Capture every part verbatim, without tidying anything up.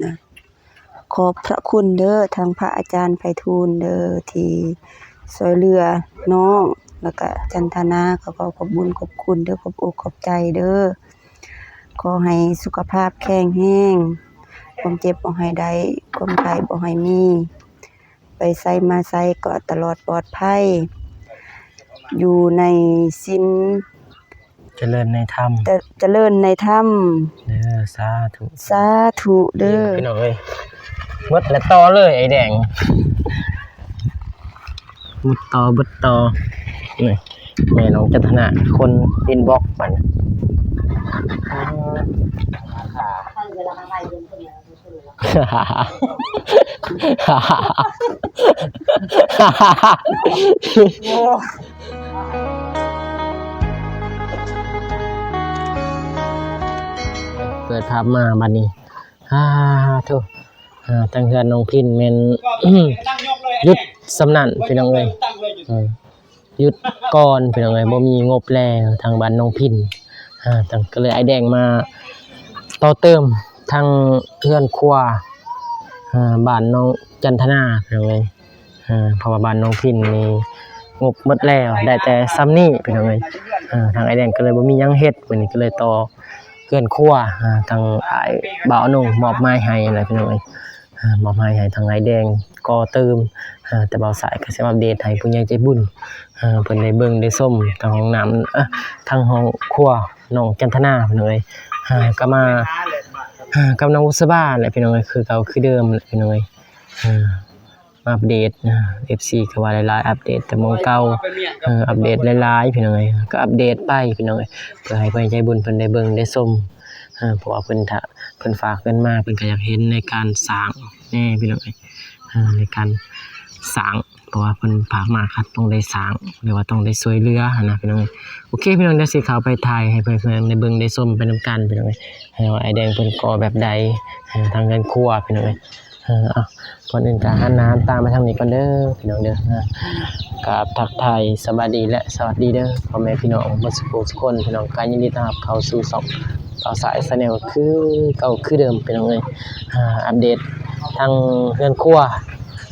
นะ ขอบพระคุณเด้อ ทางพระอาจารย์ไพฑูรย์เด้อ ที่ช่วยเหลือน้อง แล้วก็จันทนา ก็ขอขอบบุญขอบคุณเด้อ ขอบอกขอบใจเด้อ ขอให้สุขภาพแข็งแรง ความเจ็บบ่ให้ได้ ความไข้บ่ให้มี ไปไสมาไสก็ตลอดปลอดภัย อยู่ในศีล เจริญในธรรม เจ- เจริญในธรรม เด้อ สาธุ สาธุเด้อ พี่น้องเอ้ย หมดแล้วต่อเลยไอ้แดง หมดต่อ หมดต่อ นี่ แม่น้องจันทนา คนอินบ็อกซ์มัน เปิดภาพมาบัดนี้ อ่า โธ่ อ่า ทางเฮือนน้องพินแม่น หยุดส่ำนั้นพี่น้องเอ้ย เออ หยุดก่อนพี่น้องเอ้ย บ่มีงบแล้วทางบ้านน้องพิน อ่า ทาง ก็เลยอ้ายแดงมาต่อเติมทางเฮือนครัว อ่า บ้านน้องจันทนาพี่น้องเอ้ย อ่า เพราะว่าบ้านน้องพินนี่งบหมดแล้ว ได้แต่ส่ำนี้พี่น้องเอ้ย อ่า ทางอ้ายแดงก็เลยบ่มีหยังเฮ็ด มื้อนี้ก็เลยต่อเฮือนครัว อ่า ทางอ้ายบ่าวนงมอบหมายให้นะพี่น้องเอ้ย อ่า มอบหมายให้ทางอ้ายแดงก่อเติม อ่า แต่บ่าวสายก็สิอัปเดตให้ผู้ใหญ่ใจบุญ อ่า เพิ่นได้เบิ่งได้ชมทางห้องน้ำ เอ่อ ทางห้องครัวน้องจันทนาพี่น้องเอ้ย อ่า ก็มา อ่า กับน้องบุษบาแหละพี่น้องเอ้ย คือเก่าคือเดิมแหละพี่น้องเอ้ย อ่า มาอัปเดตนะ เอฟซี ก็ว่าหลายๆ อัปเดตแต่หม่องเก่า เออ อัปเดตหลายๆ พี่น้องเอ้ย ก็อัปเดตไปพี่น้องเอ้ย เพื่อให้ผู้ใหญ่ใจบุญเพิ่นได้เบิ่งได้ชม เออ เพราะว่าเพิ่นถ้า เพิ่นฝากเงินมา เพิ่นก็อยากเห็นในการสร้างแน่พี่น้องเอ้ย เออ ในการสร้าง เพราะว่าเพิ่นฝากมาก็ต้องได้สร้าง หรือว่าต้องได้ช่วยเหลือหั้นนะพี่น้องเอ้ย โอเคพี่น้อง เดี๋ยวสิเข้าไปถ่ายให้เพื่อนๆ ได้เบิ่งได้ชมไปนำกันพี่น้องเอ้ย ให้ว่าอ้ายแดงเพิ่นก่อแบบใด เออ ทางเฮือนครัวพี่น้องเอ้ย เออ เอา ก่อนอื่นก็หันหน้าหันตามาทางนี้ก่อนเด้อพี่น้องเด้อ อ่า กราบทักทายสบายดีและสวัสดีเด้อพ่อแม่พี่น้องเบิดสุขสุขคนพี่น้อง ก็ยินดีต้อนรับเข้าสู่ช่องบ่าวสายแชนแนลคือเก่าคือเดิมพี่น้องเอ้ย อ่า อัปเดตทางเฮือนครัว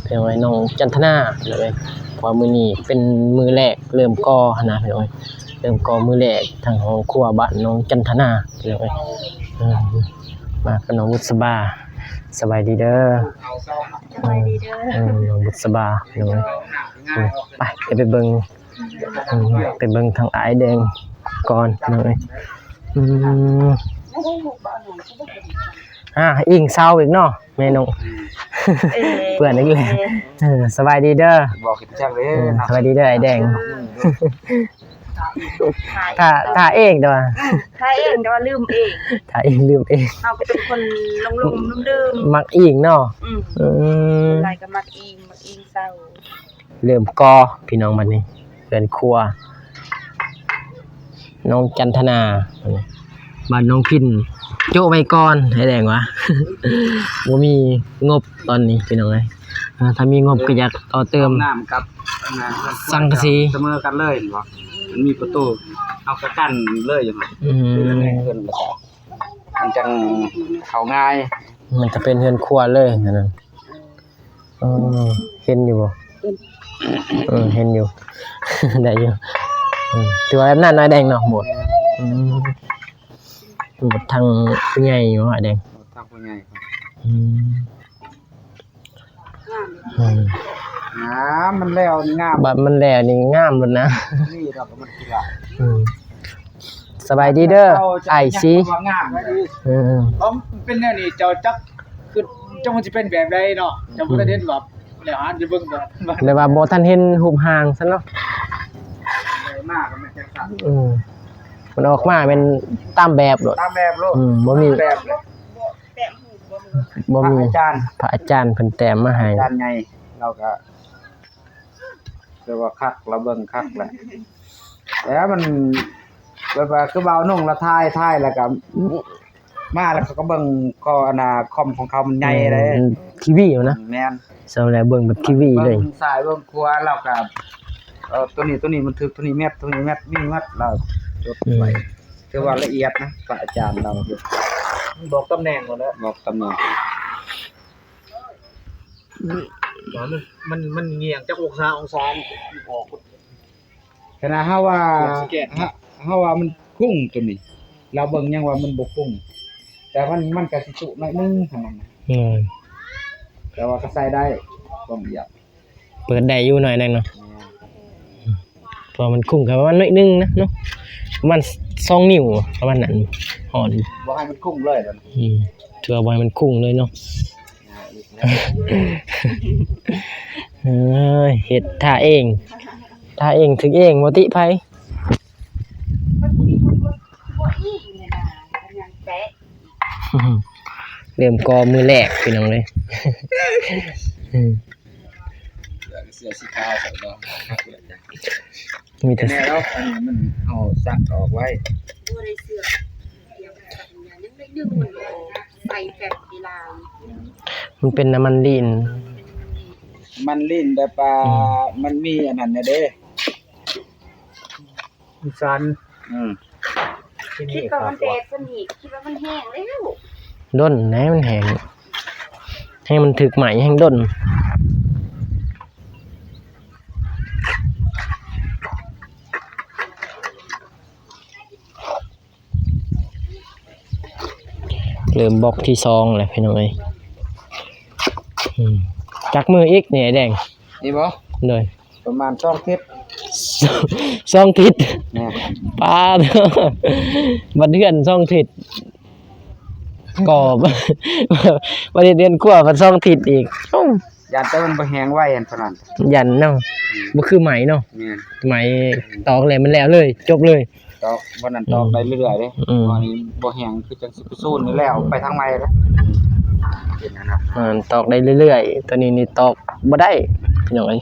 พี่น้องเอ้ย น้องจันทนาพี่น้องเอ้ย เพราะว่ามื้อนี้เป็นมื้อแรกเริ่มก่อหั้นนะพี่น้องเอ้ย เริ่มก่อมื้อแรกทางห้องครัวบ้านน้องจันทนาพี่น้องเอ้ย อืม มากับน้องบุษบา สบายดีเด้อ สบายดีเด้อ เออ น้องบุษบาเนาะ อืม ไป เดี๋ยวไปเบิ่ง อืม ไปเบิ่งทางอ้ายแดงก่อนเนาะ อืม อ่า อิงเศร้าอีกเนาะ แม่น้อง เออ เปื่อนอีกแล้ว เออ สบายดีเด้อ บอกกินจักเลย เออ เนาะ สบายดีเด้ออ้ายแดง ถ่าย ถ้า ถ้าเองแต่ว่า อืม ถ่ายเองแต่ว่าลืมเอง ถ่ายเองลืมเอง เฮาก็เป็นคนหลงๆลืมๆ มักอิงเนาะ อืม อืม อะไรก็มักอิง มักอิงเศร้า เริ่มก่อพี่น้องบัดนี้ เฮือนครัว น้องจันทนา บ้านน้องพิน โจ๊ะไว้ก่อน อ้ายแดงวะ บ่มีงบตอนนี้พี่น้องเอ้ย อ่า ถ้ามีงบก็อยากต่อเติม ห้องน้ำกับ สังกะสี เสมอกันเลยเห็นบ่ มันมีประตู เอากระกั้นเลยเห็นบ่ อืม เพิ่นแล้วก็มันจังเข้าง่าย มันจะเป็นเฮือนครัวเลยนั่นน่ะ เออ เห็นอยู่บ่ เออ เห็นอยู่ ได้อยู่ อืม ถือว่าแบบนั้นอ้ายแดงเนาะ หมด อืม หมดทางผู้ใหญ่อยู่อ้ายแดง หมดทางผู้ใหญ่ครับ อืม อืม งาม มันแล้วนี่งาม บัดมันแล้วนี่งามหมดนะ นี่ดอกมันกีฬา อืม สบายดีเด้อ เอา อ้ายสี ว่างาม เออ เพราะมันเป็นแนวนี้ เจ้าจัก คือ จักมันสิเป็นแบบใดเนาะ เจ้าบ่ได้เห็นว่า แล้วหาจะเบิ่งบ่ แบบว่าบ่ทันเห็นรูปร่างซั่นเนาะ ได้มาก็มันจังซั่น อืม มันออกมาเป็นตามแบบโลด ตามแบบโลด อืม บ่มี แบบเลย บ่มี พระอาจารย์ พระอาจารย์เพิ่นแต้มมาให้ อาจารย์ใหญ่ เราก็ เรียกว่าคัก เราเบิ่งคักแหละ แล้วมัน แบบว่าคือบ่าวนุ่งละถ่าย ถ่ายแล้วก็ มาแล้วเขาก็เบิ่ง ก็อันน่ะ คอมของเขามันใหญ่เลย อืม ทีวีอยู่นะ แม่น สำหรับเบิ่งแบบทีวีเลย เบิ่งซ้ายเบิ่งขวา เราก็ เอ่อ ตัวนี้ ตัวนี้มันถืก ตัวนี้แมท ตัวนี้แมท มีหมด เราจดไว้ อืม ถือว่าละเอียดนะ พระอาจารย์เรา บอกตำแหน่งหมดแล้ว บอกตำแหน่ง ว่ามัน มัน มันเงี่ยงจักองศา องศานี่ออก ขนาดเฮาว่า เกือบสิแกะ เฮา เฮาว่ามันคุ้งตัวนี้ เราเบิ่งยังว่ามันบ่คุ้ง แต่มัน มันก็สิจุหน่อยนึงเท่านั้นนะ อืม แต่ว่าก็ใส่ได้ ความเอียง เปิดได้อยู่หน่อยนึงเนาะ แม่น เพราะมันคุ้งก็ประมาณหน่อยนึงนะเนาะ ประมาณสองนิ้วประมาณนั้น ฮอด บ่ให้มันคุ้งเลยนะ อืม ถือว่าบ่ให้มันคุ้งเลยเนาะ เอ้ย เฮ็ดท่าเอง ท่าเองถือเอง บ่ติไผ เริ่มก่อมือแรกพี่น้องเอ้ย อืม เสื้อสีขาวใส่บ่ มีแต่ แน่แล้ว อันนี้มันเอาซักออกไว้ บ่ได้เสื้อ เดี๋ยวมันยังได้นึ่งมันใส่แบบเวลา มันเป็นน้ำมันลีน มันลีนแบบว่า อืม มันมีอันนั้นน่ะเด้ อีสาน อืม ที่นี่ คิดว่ามัน ครับ แตกสนิท คิดว่ามันแห้งแล้ว ด้นแหน่มันแห้ง ให้มันถืกไหมแห้งด้น เริ่มบล็อกที่สองแล้วพี่น้องเอ้ย อืม จักมืออีกนี่ไอ้แดง นี่บ่ โดย ประมาณสองทิศ สองทิศ แม่น ป๊าด บัดเดือนสองทิศ ก็ บัดเดือนกว่าบัดสองทิศอีก เอ้า ย่านแต่มันบ่แห้งไวอันเท่านั้น ย่านเนาะ อืม บ่คือไหมเนาะ แม่น ไหมตอกแล้วมันแล้วเลย จบเลย ตอก วันนั้นตอก อืม ได้เรื่อยๆเด้ อืม วันนี้บ่แห้งคือจังสิไปซูนนี่แล้ว ไปทางใหม่แล้ว เป็นอันนั้น อ่า ตอกได้เรื่อยๆ ตัวนี้นี่ตอกบ่ได้ พี่น้องเอ้ย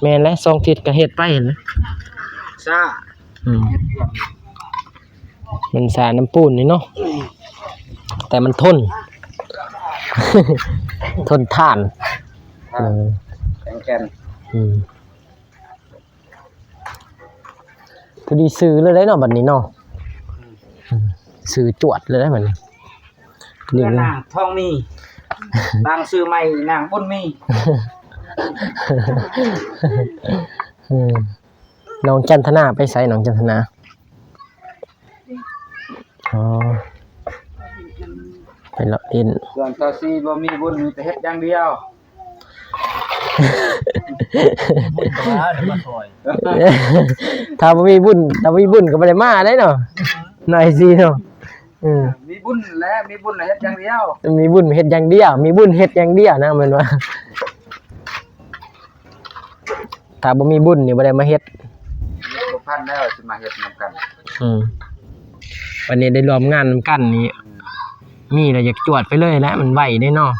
แม่นแล้ว สองทิศก็เฮ็ดไปหั่นนะ ซ่า อืม เฮ็ดเรื่อง มันซ่าน้ำปูนนี่เนาะ อืม แต่มันทน ทนทาน อ่า เออ แข็งแกร่ง อืม พอดีซื้อเลยได้เนาะบัดนี้เนาะ อืม ซื้อจวดเลยได้บัดนี้ เรียกว่า นางทองมี ตั้งชื่อใหม่นางบุญมี อืม น้องจันทนาไปไส น้องจันทนา อ๋อ ไปเลาะเล่น ส่วนตาซีบ่มีบุญ มีแต่เฮ็ดอย่างเดียว บุญก็มาเดี๋ยวมาซอย ถ้าบ่มีบุญ ถ้าบ่มีบุญก็บ่ได้มาได้เนาะ นายซีเนาะ อืม มีบุญแหละ มีบุญแหละเฮ็ดอย่างเดียว มีบุญเฮ็ดอย่างเดียว มีบุญเฮ็ดอย่างเดียวนะ แม่นว่า ถ้าบ่มีบุญนี่บ่ได้มาเฮ็ด บ่พันแล้วสิมาเฮ็ดนำกัน อืม วันนี้ได้ร่วมงานนำกันนี่ มีแล้วอยากจวดไปเลยแหละ มันไวเด้เนาะ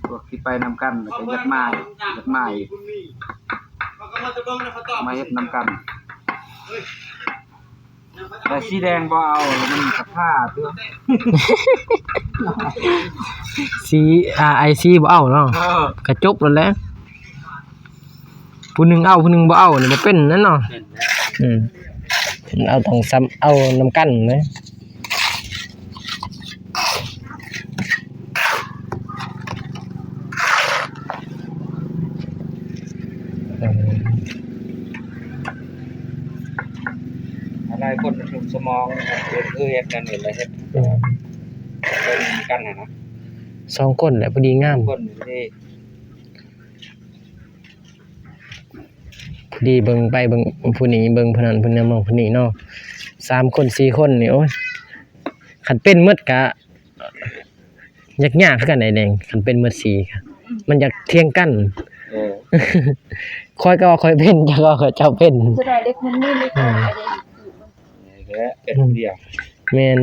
พวกที่ไปนำกันก็อยากมา อยากมาอีก มาเฮ็ดนำกัน แต่สีแดงบ่เอา มันสภาพเด้อ สี อ่า ไอซีบ่เอาเนาะ เออ ก็จบแล้วแหละ ผู้หนึ่งเอา ผู้หนึ่งบ่เอานี่บ่เป็นนั่นเนาะ เป็นแล้ว อืม เอาต้องซ้ำ เอานำกันนะ อืม หลายคนสมองเฮ็ด คือเฮ็ดนั่นนี่แหละ เฮ็ด อืม เป็นกันน่ะนะ สองคนแหละ พอดีงาม คนนี่ พอดีเบิ่งไปเบิ่งผู้นี้ เบิ่งผู้นั้น ผู้นั้น มองผู้นี้เนาะ สามคน สี่คนนี่ โอ้ย คันเป็นหมดกะ ยากๆ คือกันไอ้แดง คันเป็นหมดสี่กะ มันอยากเถียงกัน เออ ข้อยก็ว่าข้อยเป็น เจ้าก็ว่าเจ้าเป็น สุดท้ายเด็กมันนี่เลย อืม นี่แหละ เป็นเดียว แม่น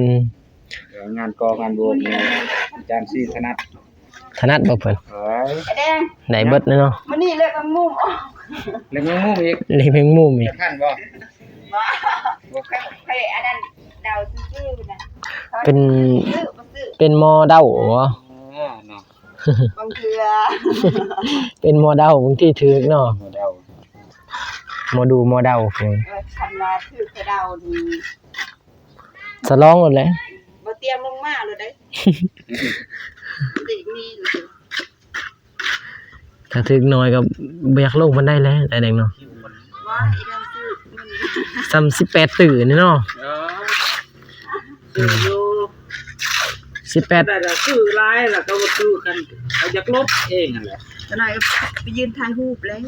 เดี๋ยวงานกองงานบวชนี่ อาจารย์ซีถนัด ถนัดบ่เพิ่น เอ้ย ไอ้แดง ได้เบิดเลยเนาะ มื้อนี้เลือกแมงมุมออก เลือกแมงมุมอีก เลือกแมงมุมอีก จะทันบ่ บ่ บ่ ใคร ใครอันนั้นเดาซื่อๆนะ เป็น ซื้อบ่ซื้อ เป็นหมอเดาบ่ เออเนาะ บางเทื่อ เป็นหมอเดา บางทีถืกเนาะ หมอเดา หมอดูหมอเดา เออ คันว่าถืกกะเดานี่ สลองหมดแหละ บ่เตรียม มาเลยได้ เด็กมีเลย ถ้าถืกน้อยก็บ่อยากลงปานใดแหละ ได้แดงเนาะ ว่าอีกอันคือมัน ซ้ำสิบแปดตื้อนี่เนาะ เออ อืม อยู่ สิบแปด แต่ละซื้อหลายแล้วก็บ่ซื้อกัน เขาอยากลบเองนั่นแหละ ตอนนั้นก็ไปยืนถ่ายรูปแล้ว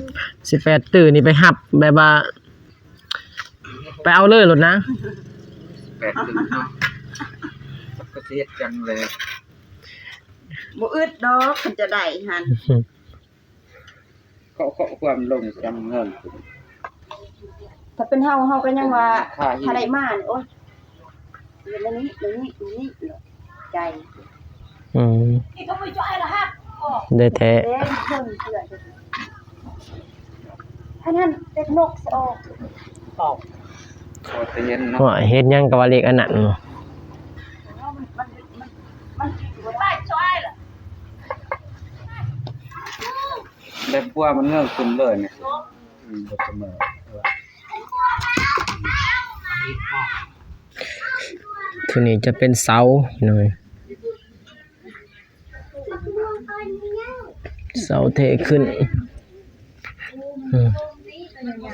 สิบแปดตื้อนี่ไปหับแบบว่า ไปเอาเลยโลดนะ แปดตื้อเนาะ ก็สิเฮ็ดจังเลย บ่อึดดอก คันจะได้หั่น เคาะเคาะความลงจำเงิน ถ้าเป็นเฮา เฮาก็ยังว่า ค่าหิ้ว ถ้าได้มานี่ โอ๊ย เดี๋ยวนี้ เดี๋ยวนี้ เดี๋ยวนี้ ใจ อืม ได้แท้ เด้ เพิ่นเชื่อ อันนั้นเด็กนกสิออก ออก โอ้ แต่เห็นเนาะ ว่าเฮ็ดหยังก็ว่าเลขอันนั้นเนาะ มัน มัน มัน มันคิดว่าได้ช่วยเหรอ แบบว่ามันเงือกขึ้นเลยเนี่ย อืม บ่เสมอ ทีนี้จะเป็นเสาหน่อย เสาเทขึ้น อืม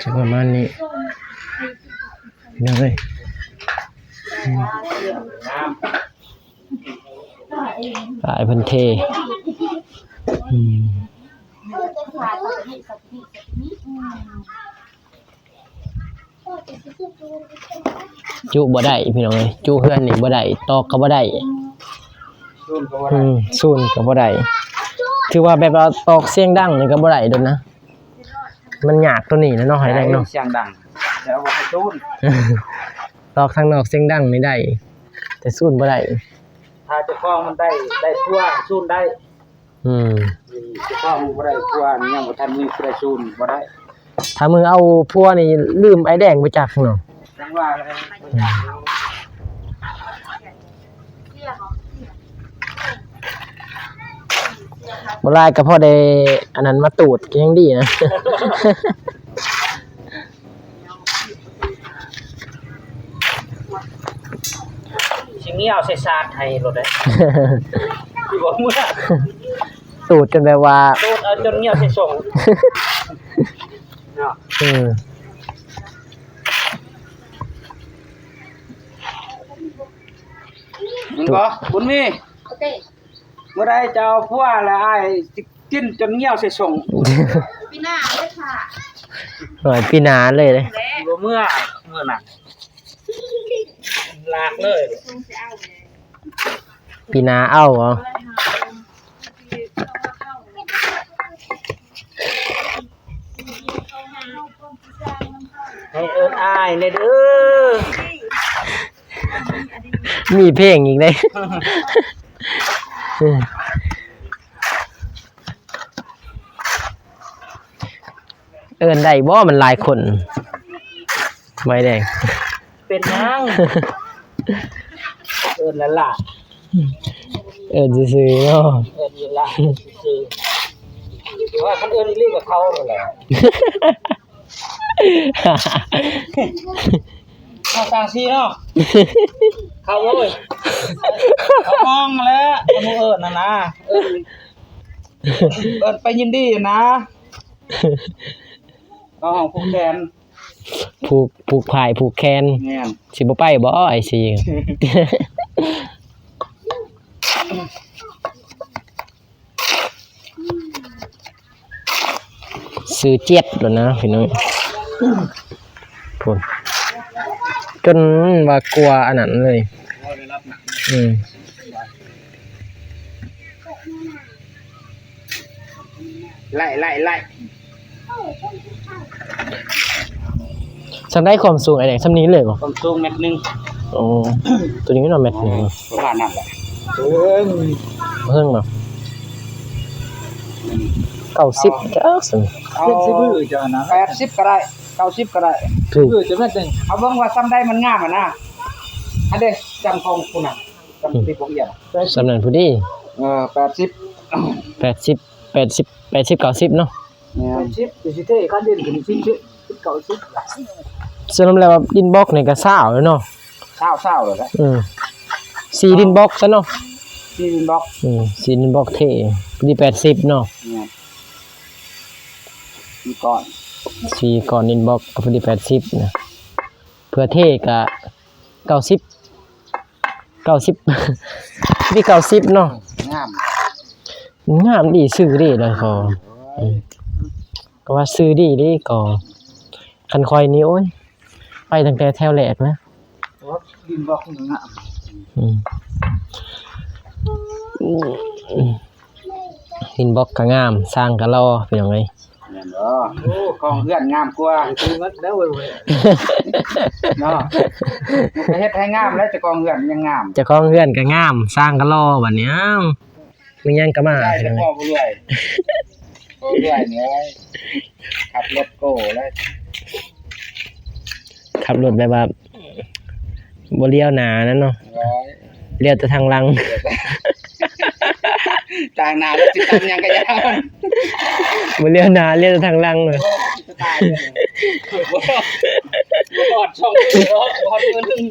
จะประมาณนี้ พี่น้องเอ้ย อืม อ้ายเพิ่นเท อืม จุบ่ได้พี่น้องเอ้ย จุเฮือนนี่บ่ได้ ตอกก็บ่ได้ ซูนก็บ่ได้ อืม ซูนก็บ่ได้ ถือว่าแบบว่าตอกเสียงดังนี่ก็บ่ได้โดนนะ มันยากตัวนี้แหละเนาะ ไอ้แดงเนาะ เสียงดัง แต่ว่าบ่ให้ซูน ตอกทางนอกเสียงดังนี่ได้ แต่ซูนบ่ได้ ถ้าเจ้าของมันได้ ได้ผัว ซูนได้ อืม เจ้าของบ่ได้ผัวนี่ยังบ่ทันมีผู้ใดซูนบ่ได้ ถ้ามึงเอาผัวนี่ลืมไอ้แดงไปจักเนาะ จังว่าเลย อืม บ่หลายก็พอได้อันนั้นมาตูดก็ยังดีนะ สิมีเอาใส่สาดให้โลดเด้ สิบ่เมือ ตูดจนแบบว่า ตูดเอาจนเหี่ยวใส่ส่ง เนาะ เออ เห็นบ่ บุญมี โอเค เมื่อใดจะเอาผัวแล้วอ้ายสิกินจนเหี่ยวใส่ส่ง ปีหน้าเลยค่ะ หน่อยปีหน้าเลยเด้ บ่เมือ มื้อนั้น ลากเลย ปีหน้าเอาเหรอ ให้เอิ้นอ้ายแน่เด้อ มีเพลงอีกเด้ เอิ้นได้บ่ มันหลายคน ไม้แดง เป็นหยัง เอิ้นละล่ะ เอิ้นซื่อๆเนาะ เอิ้นละล่ะซื่อๆ ว่าคันเอิ้นอีหลีกับเขานั่นแหละ เขาสั่งซีเนาะ เขาเว้ย เขามองแล้ว เขาบ่เอิ้นนั่นนะ เอิ้น เอิ้นไปยินดีนะ เขาห้องผูกแขน ผูก ผูกพาย ผูกแขน แม่น สิบ่ไปบ่ ไอ้ซี ซื้อเจ็ดแล้วนะพี่น้อง พู้น จนว่ากลัวอันนั้นเลย อืม ไล่ ไล่ ไล่ ส่ำได้ความสูงไอ้แดง ส่ำนี้เลยบ่ ความสูงเมตรหนึ่ง โอ้ ตัวนี้เนาะ เมตรหนึ่ง ประมาณนั้นแหละ เพิ่ง เพิ่งเนาะ เก้าสิบ เอา จ้าสิ เอา เจ็ดสิบ เออ จ้ะนะ แปดสิบก็ได้ เก้าสิบก็ได้ ถูก เออ จะแม่นจัง เอาเบิ่งว่าส่ำใดมันงามอะนะ อันเด้ ส่ำของคุณน่ะ ส่ำที่พวกเอียง ส่ำนั้นพอดี เออ แปดสิบ แปดสิบ แปดสิบ แปดสิบ เก้าสิบ เนาะ แม่น สิบ สิเท่ คันเด่นขึ้น สิบ สิบ เก้าสิบ ส่วนแล้วว่าอินบ็อกซ์นี่ก็ซาวแล้วเนาะ ซาว ซาวเลยนะ อืม สี่ดินบล็อกซะเนาะ สี่ดินบล็อก อืม สี่ดินบล็อกเท่ พอดีแปดสิบเนาะ เนี่ย สี่ก้อน สี่ก้อนดินบล็อกก็พอดีแปดสิบนะ เพื่อเท่ก็เก้าสิบ เก้าสิบ พอดีเก้าสิบเนาะ งาม งามดี ซื้อดีเลยขอ อืม ก็ว่าซื้อดีดีก็ คันข่อยนี่ โอ้ย ไปตั้งแต่แถวแรกนะ โอ้ ดินบล็อกนี่งาม อืม ดินบล็อกก็งาม สร้างก็หล่อ พี่น้องเอ้ย แม่นบ่ โอ้ กองเฮือนงามกว่า คือมันแล้วเว้ย เนาะ มันก็เฮ็ดให้งามแล้ว เจ้าของเฮือนยังงาม เจ้าของเฮือนก็งาม สร้างก็หล่อ บัดนี้ อ้าว มีหยังก็มา ได้แต่พ่อผู้รวย พ่อผู้รวยเนี่ย ขับรถโก้เลย ขับรถแบบว่า บ่เลี้ยวหน้านั่นเนาะ ร้อย เลี้ยวแต่ทางหลัง ทางหน้าแล้วสิทำหยังก็ยาก บ่เลี้ยวหน้า เลี้ยวแต่ทางหลังเลย จะตายเลย บ่ฮอดช่องนี้หรอก บ่ฮอดมื้อหนึ่ง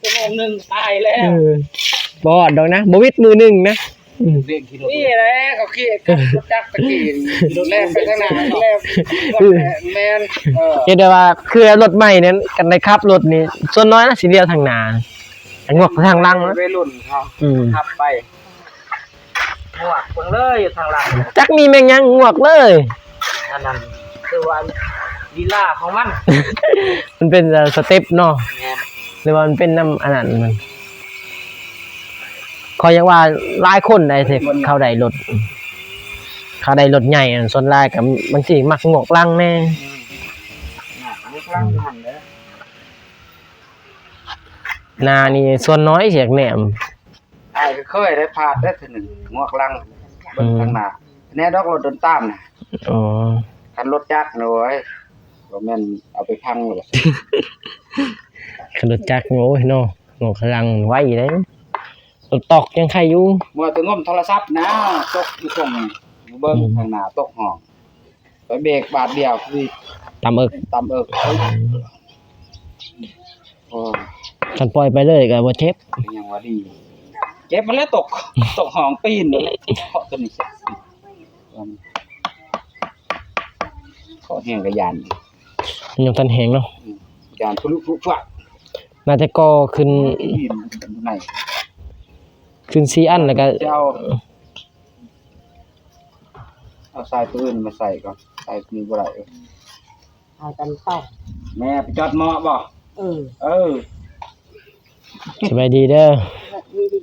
ชั่วโมงหนึ่งตายแล้ว เออ บ่ฮอดดอกนะ บ่วิดมื้อหนึ่งนะ อืม เร่งขี่รถ นี่แหละเขาขี่กับรถจักรตะกี้ แล่นไปทางหน้า แล่น แม่น เออ เห็นได้ว่าคือรถใหม่นั้น กันได้ขับรถนี่ ส่วนน้อยนะสิเลี้ยวทางหน้า งวกทางหลังนะ วัยรุ่นเขา อืม ขับไป งวกเบิ่งเลยอยู่ทางหลัง จักมีแม่งหยัง งวกเลย อันนั้นคือว่าลีลาของมัน มันเป็น เอ่อ สเต็ปเนาะ แม่น หรือว่ามันเป็นนำอันนั้นมัน ข้อยอยากว่าหลายคนได้ที่เขาได้รถ เขาได้รถใหญ่อันส่วนหลายก็บางทีมักงวกหลังแน่ อืม งวกหลังนั่นแหละ หน้านี่ส่วนน้อยสิอยากแนม อ้ายก็เคยได้พลาดได้เทื่อหนึ่ง งวกหลัง เบิ่ง อืม ข้างหน้า แน่ดอกรถโดนตามน่ะ อ๋อ คันรถจักรน่ะ โอ้ย บ่แม่นเอาไปพังเลย คันรถจักร โอ้ยเนาะ งวกหลังไวเด้ รถตอกยังไคอยู่ มัวแต่งมโทรศัพท์นะ ตกอยู่ตรงนี้ เบิ่ง อืม ข้างหน้าตกห้อง ไปเบรกบาทเดียวคือ ตำเอิก ตำเอิก อืม โอ้ คันปล่อยไปเลยก็บ่เจ็บ เป็นหยังว่าดี เจ็บมาแล้วตก ตกห้องปีนเลย เคาะตัวนี้ เคาะแห้งกะยาน มันยังทันแห้งเนาะ อืม ยานทะลุทะลวง น่าจะก่อขึ้น ปีนใน ขึ้นสี่อันแล้วก็ จะเอา เอาสายตัวอื่นมาใส่ก่อน สายนี้บ่ได้ หากันต่อ แม่ไปจอดหม้อบ่ เออ เออ สบายดีเด้อ สวัสดี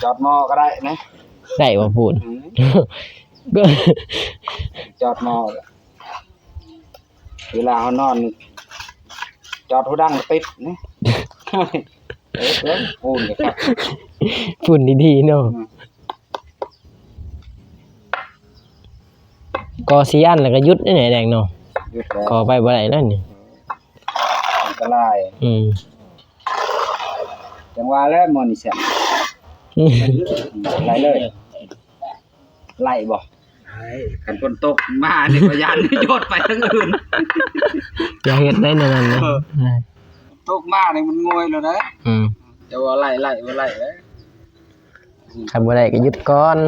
จอดหม้อก็ได้นะ ได้บ่พูด อืม ก็ จอดหม้อ เวลาเขานอนนี่ จอดหูดังติดนี่ เออ เออ ปูนก็ครับ ปูนดีๆเนาะ อืม ก่อสี่อันแล้วก็หยุดได้ไหนแดงเนาะ หยุดแล้ว ก่อไปบ่ได้แล้วนี่ อันตราย อืม จังหวะแล้วมอนี่เสีย อืม ไหลเลย ไหลบ่ ไหล คันฝนตกมานี่ก็ย่านโยดไปทางอื่น อย่าเฮ็ดได้แนวนั้นนะ เออ ตกมานี่มันงวยแล้วนะ อืม จะว่าไหล ไหล บ่ไหลแล้ว คันบ่ได้ก็หยุดก่อน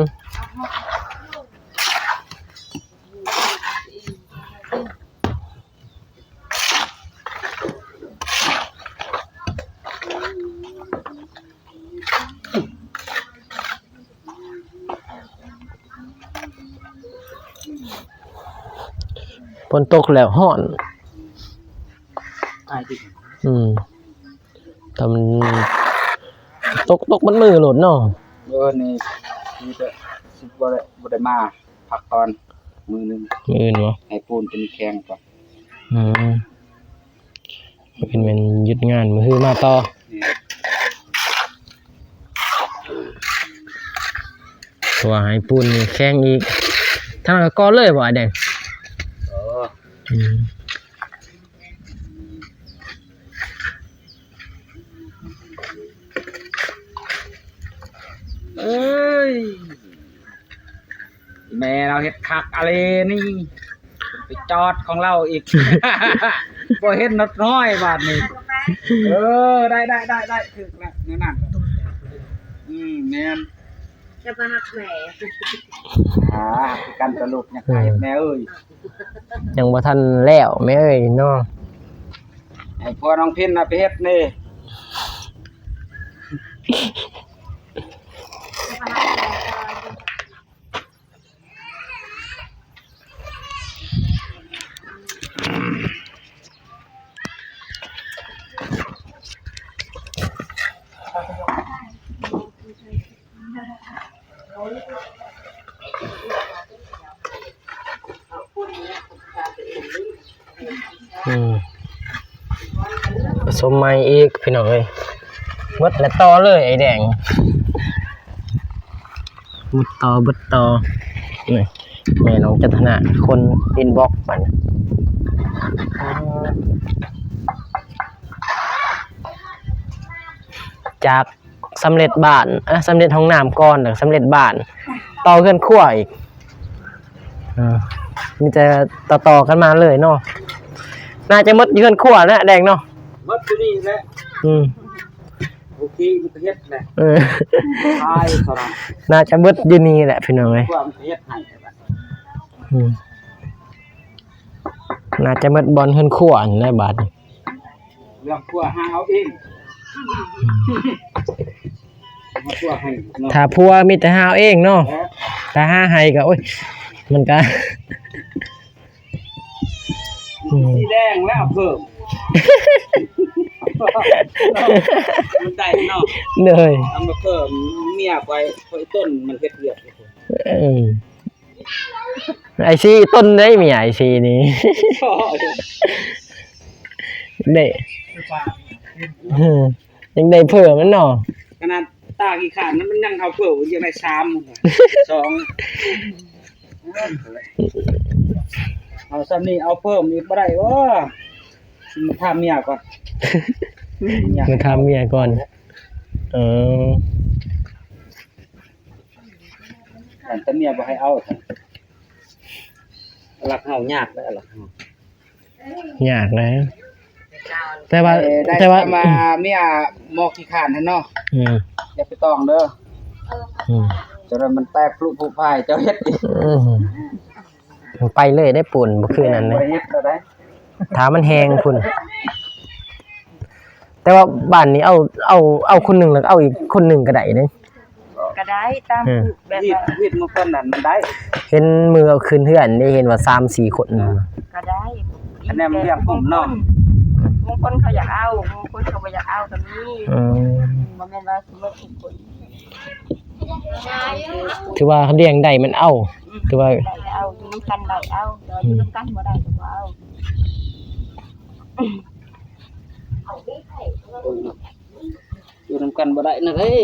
ฝนตกแล้วฮ้อน อายติ อืม แต่มันตก ตกมันมือโลดเนาะ เออ นี่ นี่จะสิบ่ได้ บ่ได้มา พักก่อน มื้อหนึ่ง มื้ออื่นบ่ ให้ปูนเป็นแข็งก่อน อืม มื้ออื่นแม่นหยุดงาน มื้อฮือมาต่อ นี่ เพราะว่าให้ปูนนี่แข็งอีก ทางนั้นก็ก่อเลยบ่ อ้ายแดง เออ อืม เอ้ย แม่เราเฮ็ดคักอะเลนี่ ไปจอดของเราอีก บ่เห็นนกน้อยบาดนี้ เออ ได้ ได้ ได้ ได้ ถืกแล้ว แนวนั้น อืม แม่น จะมาหักแม่ อ่า คือกันกับลูกเนี่ย เออ แม่เอ้ย ยังบ่ทันแล้วแม่เอ้ยเนาะ ให้พ่อน้องพินน่ะไปเฮ็ดนี่ อืม ผสมใหม่อีกพี่น้องเอ้ย หมดแล้วต่อเลยไอ้แดง หมดต่อ หมดต่อ นี่ แม่น้องจันทนา คนอินบ็อกซ์มัน จากสำเร็จบ้าน อ่ะ สำเร็จห้องน้ำก่อน แล้วสำเร็จบ้าน ต่อเฮือนครัวอีก อ่า มีแต่ต่อๆกันมาเลยเนาะ น่าจะหมดเฮือนครัวนะแดงเนาะ หมดอยู่นี่แหละ อืม โอเค มันก็เฮ็ดแหละ เออ ตายเท่านั้น น่าจะหมดอยู่นี่แหละพี่น้องเอ้ย ความเฮ็ดให้ อืม น่าจะหมดบ่อนเฮือนครัวนั่นแหละบาดนี้ เรื่องครัวหาเอาเอง อืม หาครัวให้เนาะ ถ้าผัวมีแต่หาเอาเองเนาะ เออ ถ้าหาให้ก็ โอ้ย มันก็ อืม สีแดงแล้วเพิ่ม มันได้เนาะ เลย เอามาเพิ่ม เมียไป ไปต้นมันเฮ็ดเวียก เออ ไอซีต้นได้เมียไอซีนี่ ได้ เออ ยังได้เพิ่มมันเนาะ ขนาดตาขี้ขานนั้นมันยังเอาเพิ่มยังได้สาม สอง เอาซ้ำนี่เอาเพิ่มอีกบ่ได้บ่ มาถามเมียก่อน มาถามเมียก่อน เออ แต่เมียบ่ให้เอา รักเฮายากเด้อ รักเฮา ยากนะ แต่ว่า เอ่อ ได้ แต่ว่า มาเมียหมอขี้ข้านหั่นเนาะ อืม อย่าไปต้องเด้อ อืม จนว่ามันแตกพลุผุพาย เจ้าเฮ็ดอีก อืม มันไปเลยได้ปูน บ่คือนั่นเลย บ่ได้เฮ็ดแล้วได้ ถ้ามันแห้งพุ้น แต่ว่าบ้านนี้เอา เอา เอาคนหนึ่งแล้วก็เอาอีกคนหนึ่งก็ได้เด้ ก็ได้ตาม เออ แบบ เฮ็ด ว่า เฮ็ดมาก่อนนั้นมันได้ เห็นมือเอาขึ้นเฮือนได้ เห็นว่าสามสี่คน ก็ได้ คะแนนมันเลี้ยงกลุ่มเนาะ บางคนเขาอยากเอา บางคนเขาบ่อยากเอาก็มี อืม บ่แม่นว่าสิหมดทุกคน ถือว่าเลี้ยงได้มันเอา อืม ถือว่า ได้เอา อยู่นำกันได้เอา แต่ว่าอยู่นำกันบ่ได้ก็บ่เอา อยู่นำกันบ่ได้นะเฮ้ย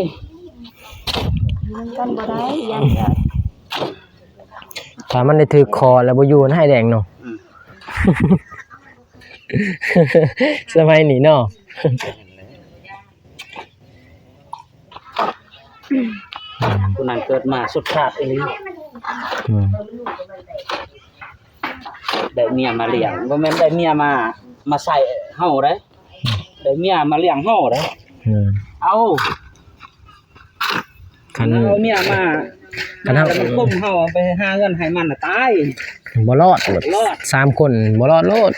อยู่นำกันบ่ได้ ย่านจะ ถ้ามันได้ถือคอแล้วบ่อยู่นะไอ้แดงเนาะ อืม สมัยนี้เนาะ ผู้นั้นเกิดมาสุดชาติอีหลี อืม ได้เมียมาเลี้ยง บ่แม่นได้เมียมา มาใส่เฮาเด้ ได้เมียมาเลี้ยงเฮาเด้ อืม เอา คัน เอาเมียมา คันเฮา แล้วมันก้มเฮาไปหาเงินให้มันน่ะตาย บ่รอด รอด สามคนบ่รอดโลด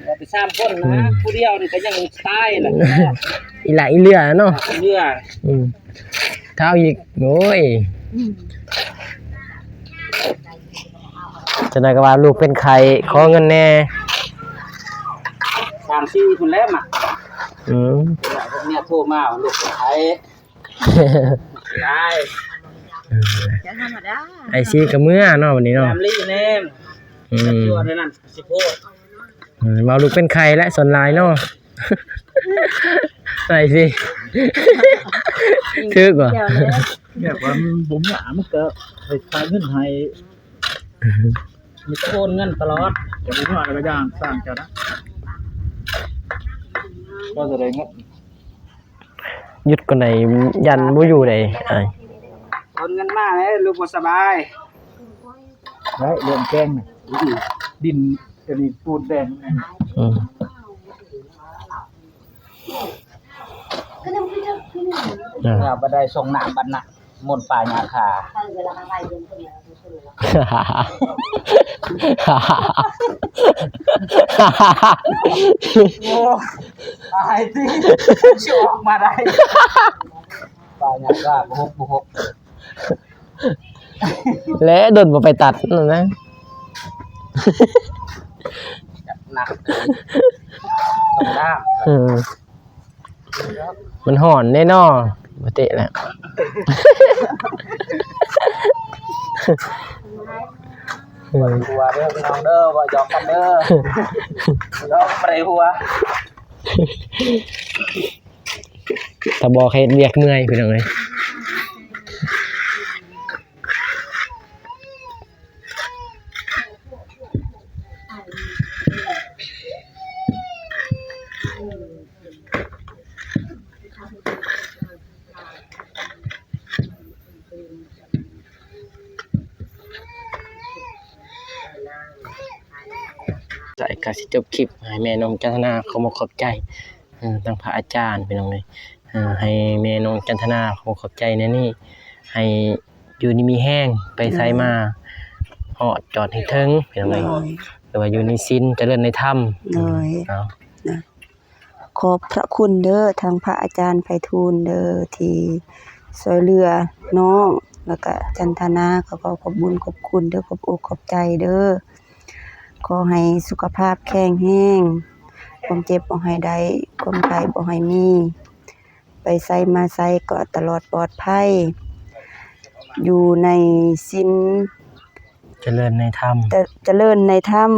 ว่าไปสามคนนะ อืม ผู้เดียวนี่ก็ยังตายน่ะ อีหล่าอีเหลือเนาะ เหลือ อืม ถ้าเอาอีก โอ้ย อืม จังใดก็ว่าลูกเป็นไข้ ขอเงินแหน่ สามสี่คนแล้วมา อืม เมียโทรมาว่าลูกเป็นไข้ ได้ เออ จะธรรมดา ไอซีกับเมือเนาะวันนี้เนาะ แหลมลี่แน่ อืม จวนในนั้นสิโพด เออ ว่าลูกเป็นไข้และส่วนหลายเนาะ ไอซี ถืกว่า เดี๋ยวนะ เนี่ยว่ามันบ่มีหยัง มันก็ให้ขายเงินให้ มีแต่โอนเงินตลอด จะบ่มีอะไรก็ย่างสร้างเจ้านะ ก็จะได้เงิน หยุดก่อนใด ยันบ่อยู่ใด อ้าย โอนเงินมาเลย ลูกบ่สบาย แล้วเรื่องแกงน่ะ อืม ดิน อันนี้ปูนแดง อืม เออ เมื่อบ่ได้ส่งน้ำบัดน่ะ มนต์ป่าหญ้าคา โอ้ ตายสิ สิออกมาได้ ป่าหญ้าคา บ่ฮก บ่ฮก และโดนบ่ไปตัดนั่นนะ หนัก ส่งน้ำ เออ มันฮ้อนแน่นอน บ่เตะแล้ว เออ หัวเด้อพี่น้องเด้อ บ่หยอกกันเด้อ หยอกบ่ได้หัว ถ้าบอกให้เฮ็ดเวียกเมื่อยพี่น้องเอ้ย ใส่ ก็สิจบคลิป ให้แม่น้องจันทนาขอบอกขอบใจ เอ่อ ทางพระอาจารย์พี่น้องเอ้ย เอ่อ ให้แม่น้องจันทนาขอบอกขอบใจแนวนี้ ให้อยู่ดีมีแฮง ไปไสมา โดย ฮอดจอดให้ถึงพี่น้องเอ้ย โดย หรือว่าอยู่ในศีลเจริญในธรรม โดย เนาะ นะ ขอบพระคุณเด้อ ทางพระอาจารย์ไพฑูรย์เด้อ ที่ช่วยเหลือน้อง แล้วก็จันทนา ก็ขอขอบบุญขอบคุณเด้อ ขอบอกขอบใจเด้อ ขอให้สุขภาพแข็งแรง ความเจ็บบ่ให้ได้ ความไข้บ่ให้มี ไปไสมาไสก็ตลอดปลอดภัย อยู่ในศีล เจริญในธรรม เจ- เจริญในธรรม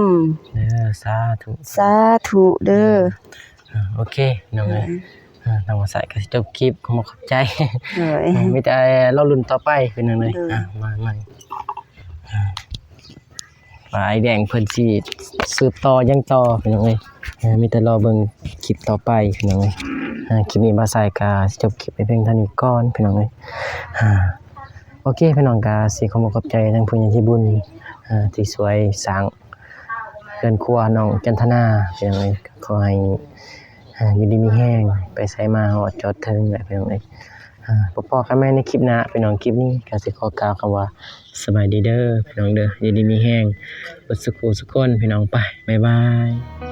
เด้อ สาธุ สาธุเด้อ อ่า โอเค น้องเอ้ย เออ อ่า น้องว่าใส่ก็สิจบคลิป ขอบอกขอบใจ เออ อ่า มีแต่รอลุ้นต่อไปพี่น้องเอ้ย เออ อ่า มาใหม่ อ่า ว่าอ้ายแดงเพิ่นสิสืบต่อหยังต่อพี่น้องเอ้ย เออ มีแต่รอเบิ่งคลิปต่อไปพี่น้องเอ้ย อ่า คลิปนี้บ่าวสายก็สิจบคลิปไปเพียงเท่านี้ก่อนพี่น้องเอ้ย อ่า โอเค พี่น้องก็สิขอบอกขอบใจทางผู้ใหญ่ใจบุญ อ่า ที่ช่วยสร้างเรือนครัวน้องจันทนาพี่น้องเอ้ย ขอให้ อ่า อยู่ดีมีแฮง ไปไสมาฮอดจอดถึงแหละพี่น้องเอ้ย อ่า พบกันใหม่ในคลิปหน้าพี่น้อง คลิปนี้ก็สิขอกล่าวคำว่าสบายดีเด้อพี่น้องเด้อ อยู่ดีมีแฮงเบิดสุขสุขคนพี่น้อง ไป บ๊ายบาย